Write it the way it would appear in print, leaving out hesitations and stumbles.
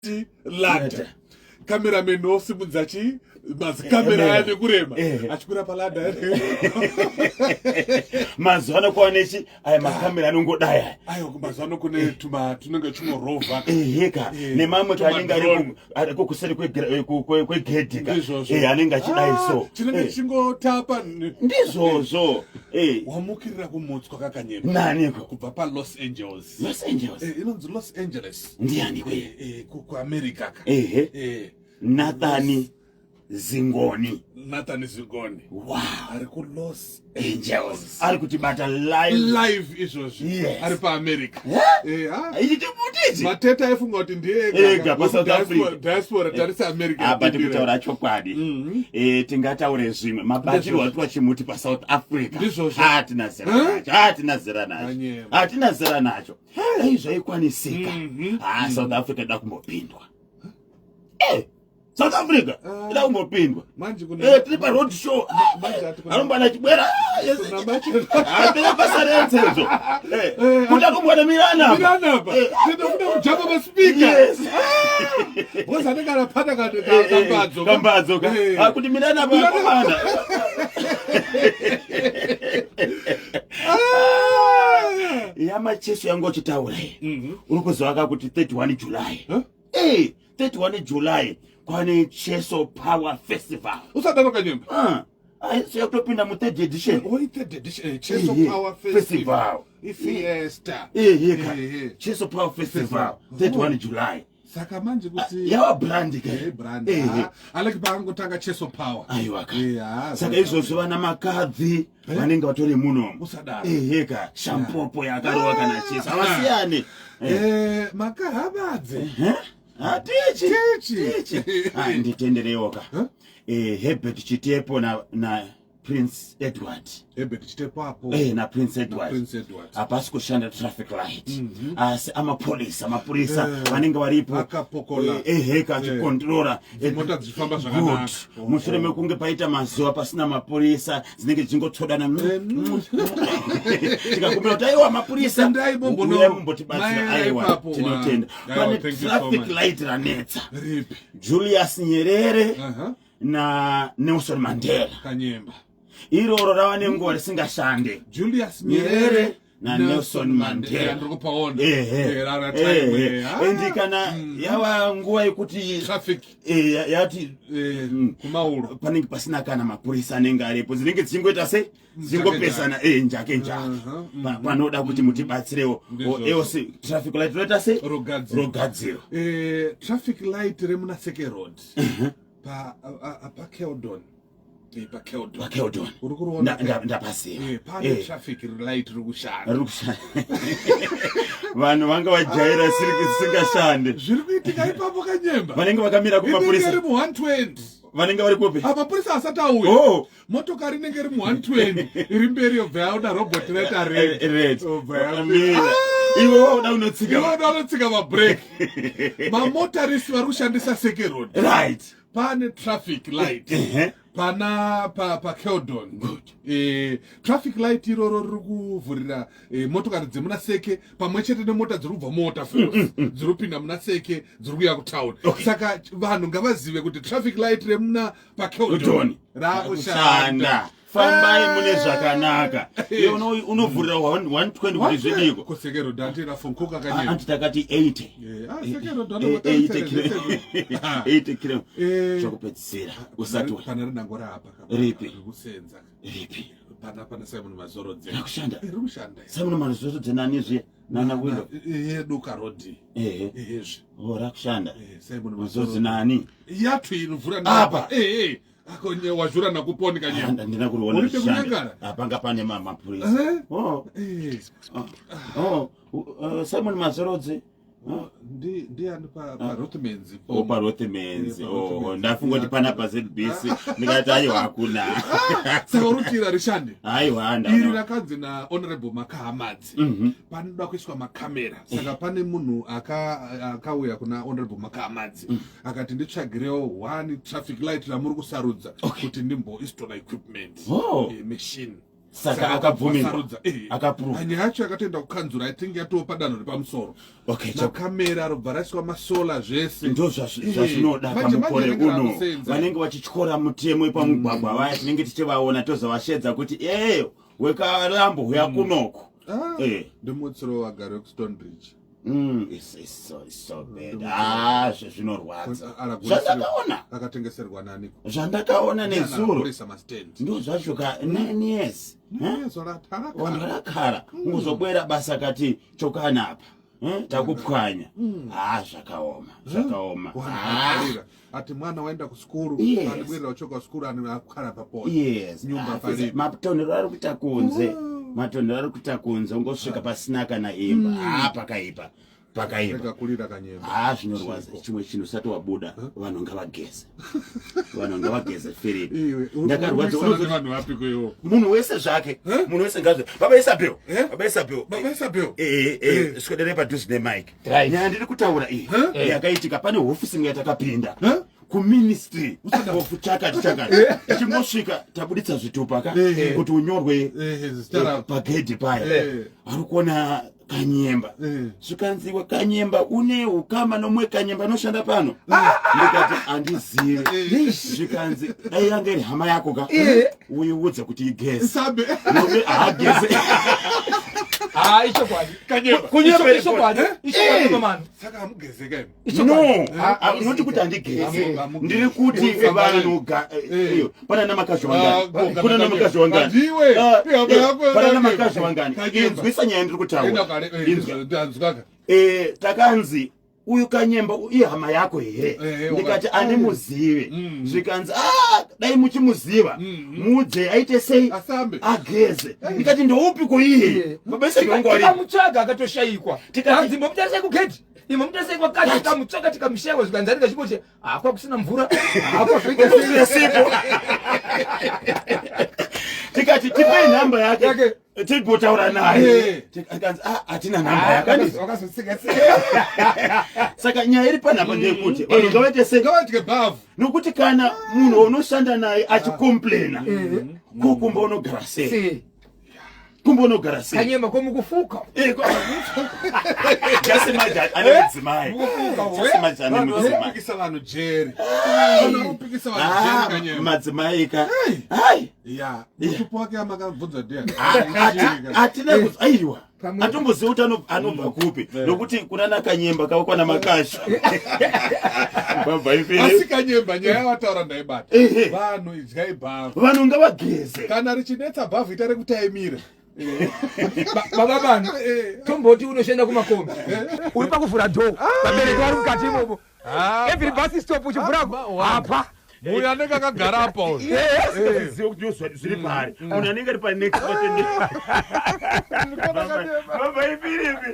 Ti ladder. Cameraman osimudza chi mazikamera aya nekurema achikwira paladder. Mazuva ano kwava nechi aya makamera anongodai aya. Ayo mazuva ano kune tuma tunenge tunorovha. Eheka nemamwe kanenge ariko kuseri kwegedhi ka. Eh anenge achidai so. Chinenge chingotapa. Ndizvozvo. Eh. Wamukirira kumutswa kakanyema. Naniko? Kubva pa Los Angeles. Los Angeles. Eh, inonzi Los Angeles. Ndiani kwe? Eh, eh, ku America ka. Ehe. Eh. Nathani Zingoni. Nathani Zingoni. Wow. Ari ku Los Angeles. Ari kutibata live. Live izvozvi. Yes. Ari pa America. Eh, ah. Ichi chimuti ichi. Mateta aifunga kuti ndiye ega pa South Africa. Diaspora tarisa America. Apa tikutaura chokwadi. Eh tingataure zvimwe. Mabatirwo atwa chimuti pa South Africa. Ndizvozvo. Hatina zera nacho. Hatina zera nacho. Hatina zera nacho. Dai zvaikwanisika. Ah South Africa ida kumbopindwa. Eh South Africa ah. ida kumbopindwa. Manje kuna eh tiri pa road show. Anombana chibwera. Hatina basa renzezo. Eh, eh kuda kumbona mirana. Mirana apa. Eh. Tinoda kujamba pa speaker. Yes. Because anenge anapata kambadzo. Kambadzo ka. Ah kuti mirana apa komana. Ah. Yamacheso yangu uchitaura. Uri kuzovaka kuti 31 July. Eh, 31 July kwane Cheso Power Festival. Usadaro kanyemba. Ah. Ai, so yakutopinda mu third edition. Oh, third edition. Eh, Cheso Power Festival. Ifiesta. Eh, eh, Cheso Power Festival 31 July. Saka manje kuti yawa brand ke. Eh, brand. Eh. Aleke paangotanga Cheso Power. Aiwa ka. Eh, saka izvozvo vana makadhi eh? vanenge vatori muno. Usadaro. Ehe ka, shampopo yakarova kana Cheso. Havasiyane. Eh, makahabadze. Eh? Tichi. Tichi. Ah, nditenderewo ka. Eh, Herbert Chitepo na na Prince Edward. Herbert Chitepo apo. Eh, na Prince Edward. Prince Edward. Hapasi kushanda traffic light. Asi amapolisa, amapurisa vanenge varipo. Akapokola. Ehe, ka achikontrora. Mota dzichifamba zvakanaka. Mushure mekunge paita mazuva pasina mapurisa, dzinenge dzichingotsvodana. Tikakumbira kuti aiwa mapurisa. Endai mumbotibatsira. Aiwa, tinotenda. Pane traffic light ranetsa. Ripi? Julius Nyerere. Na Nelson Mandela. Kanyemba. Iroro rava nenguva risingashande. Julius Nyerere na Nelson Mandela. Ndiri kupaona. Ehe. Ehe. Endi kana yava nguva yekuti traffic eh yati kumauro panenge pasina kana mapurisa anenge aripo dzinenge dzichingoita sei dzingopesana eh njake njake. Panoda kuti mutibatsirewo. Else traffic light roita sei? Rogadziro. Eh traffic light remuna Seke Road. Pa pa Keldon. Pa Keldon. Pa Keldon. Uri kuona ndapaziva. Eh pane traffic light riri kushanda. Riri kushanda. Vanhu vanga vajaira singashande. Zviri kuitika ipapo kanyemba. Vanenge vakamira kumapurisa. Inenge iri mu 120. Vanenge vari kupi? Ah, mapurisa asati auya. Oh. Motokari inenge iri mu 120 iri mberi yobva yaona robot raita red. Red. Yobva yamira. Iwe wauda unotsika. Iwe wauda unotsika mabrake. Mamotarisi vari kushandisa Seke Road. Right. Pane traffic light. Pana pa Keldon. Good. Traffic light iroro riri kuvhurira motokari dzemuna Seke pamwe chete nemota dziri kubva muWaterfalls dziri kupinda muna Seke dziri kuuya kutown. Saka vanhu ngavazive kuti traffic light remuna paKeldon rakushanda. Fambai mune zvakanaka. Iwe unovhurira 120 kuti zvidiko. Kuseke Road andira fonkoka kanyemba. Anti takati 80. Seke Road anomatarisa 80 kilo. Chokupedzisira usati pana rinangora apa. Ripi? Rikusenza. Ripi? Pana pana Simon Mazorodze. Rakushanda. Rikushanda. Simon Mazorodze nani zve? Nana window. Yeduka road. Ehe. Ehezve. Oh, rakushanda. Simon Mazorodze nani? Yathu inovhura Apa. Eh. Akonye wazvura nakuponi kanyemba. Ndina kuriona Uri richishanda. pekunyangara? Apa pane mapurisa. Oh. Oh, Simon Mazorodze. Ndiani pa Rothmans? Oh, pa Rothmans. Oh, ndafunga kuti pana pa ZBC. Ndikati aiwa hakuna. Saka uri rishande. Aiwa Iri rakanzi na Honorable Makahamadzi. Panoda kuiswa makamera. Saka pane munhu akauya kuna Honorable Makahamadzi. Akati nditsvagirewo one traffic light ramuri kusarudza kuti ndimboinstalla equipment. Oh. Machine. Saka akabvumirwa. Wasarudza, Akaprove. Nyaya yacho yakatoenda kukanzuro, I think yatova padanho repamusoro. Okay, Makamera robva raiswa, masolar, zvese. Ndo zvazvinoda. Manje Pamukore rinenge uno rakusenza. vanenge vachityora mutemo wepamugwagwa vaya, tinenge tichivaona, tozovashedza kuti e wekarambo huya kunoko. Ah, Ndimutsiro vagari vekuStonebridge. It's so bad. Ah, zvinorwadza zvandakaona. Akatengeserwa naniko? Zvandakaona nezuro. Kurisa mastand. Ndo zvacho ka 9 years. Eh? Vanhu varakara kungozobwera basa kati chokanapa. Eh, takupwanya. Ah, zvakaoma, zvakaoma. Ah, Ati mwana waenda kusikuru, anobwerera uchoka kusikuru, ane akukara papona. Nyumba Ah, paripo. Matonhero ari kuita kunze, matonhero ari kuita kunze, ungosvika pasina kana imba. Ah, pakaipa, pakaipa. Rega kurira, Kanyemba. Ah, zvinorwadza. Chimwe chinhu usati wabuda, vanhu ngavageze, vanhu ngavageze, Philip. Iwe, Ndakarwadza. urikuisana nevanhu vapiko iwo? Munhu wese zvake. Eh? Munhu wese ngazve. Baba Isabel. Eh? Baba Isabel. Baba Isabel. Eh, swederai padhuze nemike. Nyaya ndiri kutaura iyi yakaitika pane hofisi imwe yatakapinda kuMinistry of chakati chakati. Tichingosvika, tabuditsa zvitupa ka kuti unyorwe Zita rako. pagedhi paya, ari kuona Kanyemba. Zvikanziwa, "Kanyemba, une ukama nomwe Kanyemba anoshanda pano?" Ndikati, "Handizivi." Zvikanzi, "Dai yanga iri hama yako ka, uiudze kuti igeze." Sabe. Nokuti haageze. Ah, ichokwadi. Kanyemba. Kunyepa. Ichokwadi, ichokwadi, mamani. Saka hamugezeka imi? No, noti kuti handigeze. Ndiri kuti vanhu iyo, pana namakazho wangani? Kuna namakazho wangani? Andiwe. Ah, Ihama yako pana Kanyemba. namakazho wangani? Kanyemba. Inzwisa nyaya ndiri Enda kutaura. kare, Inzwa. ndanzwaka. Takanzi, "Uyu Kanyemba ihama yako here?" Ndikati, "Andimuzive." Zvikanzi, "Ah, dai muchimuziva, mudze aite sei?" Asambe. "Ageze." Ndikati, "Ndoupiko iye?" Baba Isabel wari. Tikamutsvaga, akatoshayikwa. Tikati- Hanzi, "Mumutarisai kugedhi imo, mutarisai kwakati." Tikamutsvaga, tikamushayikwa. Zvikanzi, "Andika chingoti hakwa kusina mvura, hakwa zvoita sei." Sipo. Tikati, "Tipei nhamba yake." Yake. Tigotaura naye. Tikanzi, "Ah, hatina nhamba yake." Handiti? Wakazotsika-tsika. Saka nyaya iri panapa ndeyekuti vanhu ngavaite sei? Ngavadye bhavhu. Nokuti kana munhu waunoshanda naye achicomplaina, ko kumba unogara sei? Sei? Kumba unogara sei? Kanyemba, komukufuka. Just imagine ane mudzimai. Mukufuka, Just imagine ane Vanhu mudzimai. varikupikisa vanhu jeri, vanhu varikupikisa vanhu Ah, jeri, Kanyemba. madzimai ka hai. Ya, mutupo wake amakabvunza ndiani? Hatina kuzi, aiwa. Pamwe- Atomboziva kuti anobva kupi, nokuti kuna naKanyemba kava makasha baba Asi ifiri. Kanyemba, nyaya yawataura ndaibata. Vanhu, idyai bhavhu. Vanhu ngavageze. Kana richinetsa bhavhu, ita rekutaimira. Baba vanhu, tomboti unoshanda kumakombi, uri pakuvhura door, vabereki vari mukati imomo. Every bus stop uchivhura hapa. Uyu anenge akagara apa uyu. Ziva kuti ndozva zviri paari, munhu anenge ari panext. Baba ifiripi.